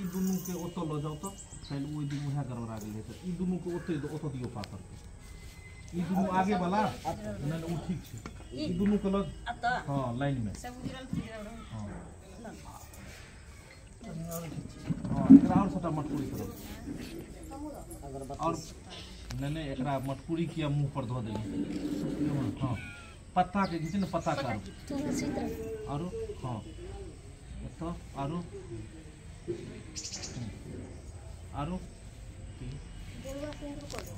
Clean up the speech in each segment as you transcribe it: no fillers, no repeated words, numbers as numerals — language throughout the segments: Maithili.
ई दुनू के ओतऽ लऽ जाउ तऽ काल्हि ओहि दिन उएह गड़बड़ा गेलै तऽ ई दुनू के ओतै ओतऽ दियौ पातर के। ई दुनू आगे वाला नहि ओ ठीक छै, ई दुनू के लऽ हाँ लाइन में सब उजरल फुजरल। हाँ हाँ एकरा और सबटा मटकुरी करब और नहीं नहीं एकरा मटकुरी किया मुंह पर धो देली। हाँ पत्ता के घिच ने पत्ता का आरो हाँ एतऽ आरो आरो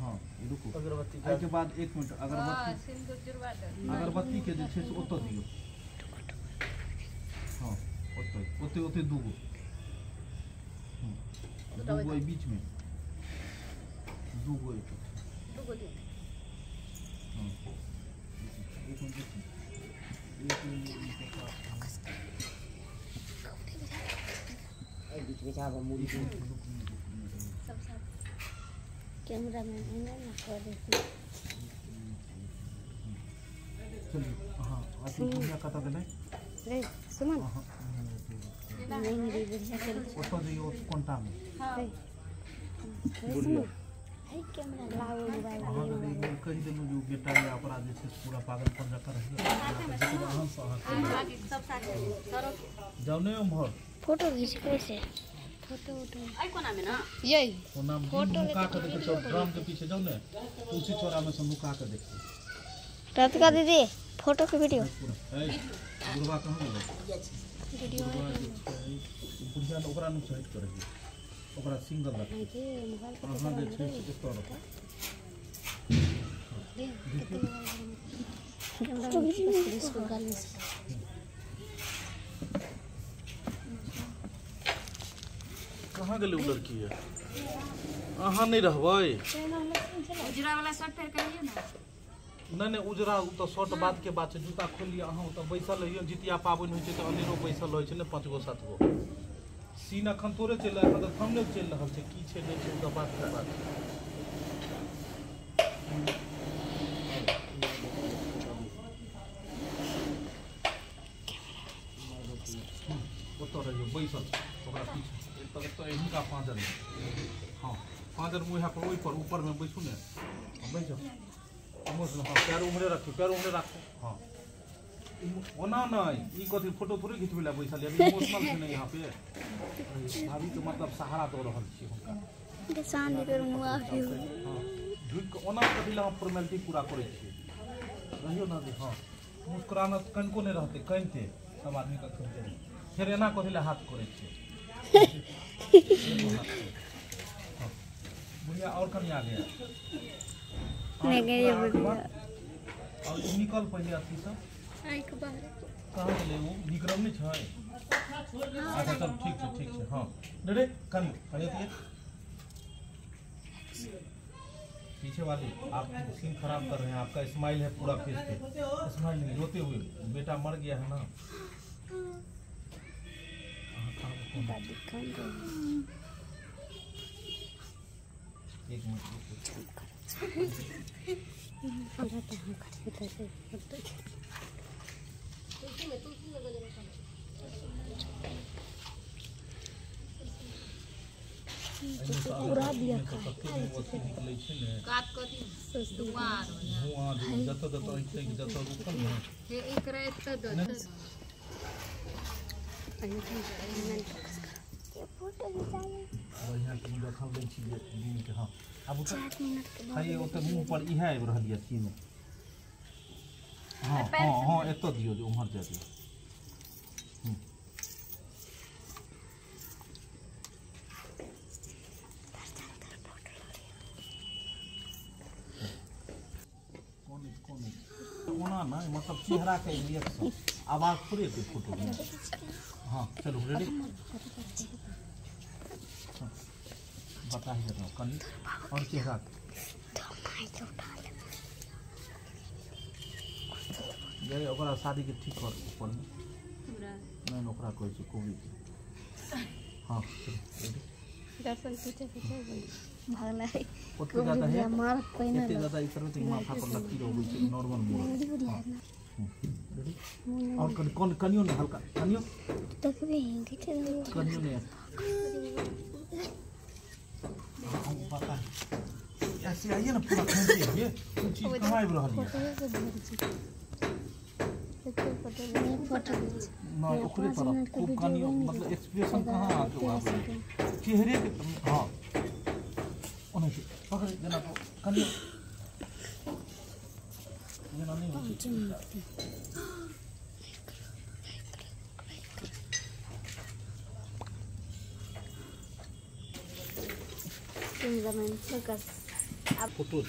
हाँ रुकू। अगरबत्ती एहिके बाद 1 मिनट अगरबत्ती अगरबत्ती के जे छै से ओतऽ दियौ। हाँ ओतऽ ओते ओते दूगो दूगो एहि बीच में दूगो एतऽ दूगो दियौ। हाँ एक मिनट बीच में चाहे मूड़ी सब सब कैमरा में ना ना कर चलिए। हाँ अथी बुढ़िया कतऽ गेलै रे सुमन नहीं रे बुढ़िया चल ओतऽ जइयो कोनटा में। हां बुढ़िया है कैमरा लाओ मोबाइल अहाँ के कहि देलहुँ जे बेटा या ओकरा जे छै पूरा पागलपन जकाँ रहैए। अहाँ से अहाँ सब साथे सरो जाउ ने उम्हर फोटो खींच कैसे फोटो उठो आई कोना में ना यही कोना में फोटो नुका के देखै छौ ड्रम के पीछे जाउ ने तुलसी चौरा में से नुका के देखै। राधिका दीदी फोटो के वीडियो ए बुढ़वा कहाँ गेलै? वीडियो बुढ़िया ने ओकरा नु सहित करै ओकरा सिंगल रख के मोबाइल के अहाँ जे छै से एतऽ रखू। कैमरा में इसको गाली से कहाँ गेलै उ लड़की है? अहाँ नहीं रहबै? उजरा वाला शर्ट पहिर के आइए ना। नहीं नहीं उजरा उ तऽ शर्ट बाद के बात छै। जूता खोल लिअ अहाँ ओतऽ बैसल रहियौ। जितिया पाबनि होइ छै तऽ अनेरो बैसल रहै छै ने 5 गो 7 गो। सीन अखन थोड़े चलि रहल तऽ थंबनेल चलि रहल छै की छै नहि छै ओ तऽ बात के बात छै। ओतऽ रहियौ बैसल ओकरा पीछे एतऽ एतऽ हिनका पाँजरमे। हाँ पाँजरमे उएह पर ओहि पर ऊपरमे बैसू ने। बैस जाउ इमोशनल। हाँ पैर उम्हरे रखियौ पैर उम्हरे राखू। हाँ ओना नहि ई कथी फोटो थोड़े घिचबै लए बैसल यऽ इमोशनल छै ने यहाँ पे। भाभी के मतलब सहारा दऽ रहल छियै हुनका। हाँ झुकि कऽ ओना कथी लए अहाँ फोर्मेलिटी पूरा करै छियै? रहियौ ने। हाँ मुस्कुराना कनिको नहि रहतै कनिते सब आदमीके कनिते फेर एना कथी लए हाथ करै छियै? बुढ़िया और कनि आगे नहीं गई बुढ़िया और निकल पहिले अथी से कहाँ गेलै ओ निकरल नहि छै? अच्छा चल ठीक छै ठीक छै। हाँ रे कनि कनि अथी पीछे वाली आप सीन खराब कर रहे हैं। आपका स्माइल है पूरा फेस पे स्माइल नहीं रोते हुए बेटा मर गया है ना। एक मिनट पूरा दिया निकलै छै ने कात कथी धुआं धुआं जतऽ जतऽ जतऽ रुकल ने हे एकरा एतऽ दऽ फोटो घिचाइए। बढ़िआँ के देखल दै छी जे दिन के। हाँ आब 4 मिनट के बाद है ओतऽ मुँह पर इएह आबि रहल यऽ सीन। हाँ हाँ हाँ एतऽ दियौ जे उम्हर जाय दियौ। कौन कौन ओना नहि मतलब चेहरा के रिएक्शन आवाज थोड़े एतै फोटो में। हाँ चलू रेडी। हाँ बता ही देता हूँ कनि और चेहरा ये ओकरा शादी के ठीक कर ऊपर में नहीं ओकरा कहै छै कोबी के। हाँ चलू रेडी। दर्शन पीछे पीछे भागला है ओते ज्यादा है मार पहिना एते ज्यादा ई करबै तऽ माथा पर लकीर अबै छै नॉर्मल मोड़। और कनि कनियो ने हल्का कनियो देखबे घिचे कनियो ने। हम पता है ऐसे आइए ना पूरा खींचे ये कोन चीज कहाँ आबि रहल है ना ओकरे तरफ खूब कनियो मतलब एक्सप्रेशन कहाँ आके आबै चेहरे के। हाँ ओने पकड़ जेना कनियो जेना नहीं होइ छै। Cameraman focus photo